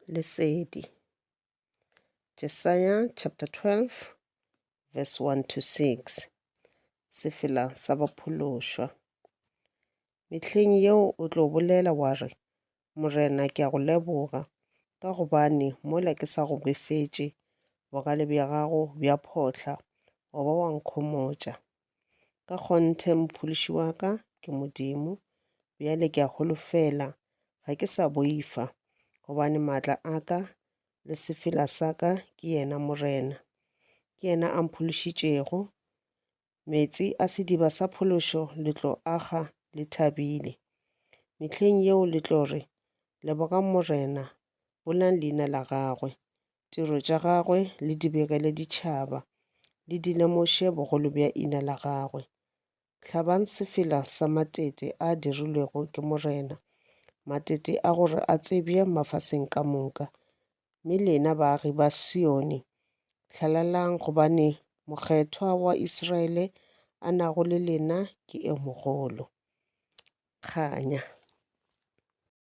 lesedi. Jesaya chapter 12 verse 1 to 6. Sefela sa baphološwa. Mehleng yeo o tlo bolela wa re, Morena ke a go leboga, ka gobane mola ke sa go befetše, bogale bja gago bja phohla, wa ba wa nkhomotša. Ka kgonthe mophološi wa ka ke Modimo, bjale ke a holofela, ga ke sa boifa, gobane maatla a ka le sefela sa ka ke yena Morena. Ke yena a mphološitšego. Meetse a sediba sa phološo le tlo aga le thabile. Mehleng yeo le tlo re, Lebogang Morena, bolang leina la gagwe. Tiro tša gagwe le di begele ditšhaba, le di lemoše bogolo bja ina la gagwe. Hlabang sefela sa matete a dirilwego ke Morena, matete a gore a tsebje mafaseng ka moka. Mme lena baagi ba Sione, hlalalang gobane Mokgethwa wa Israele a nago le lena ke e mogolo. Kganya.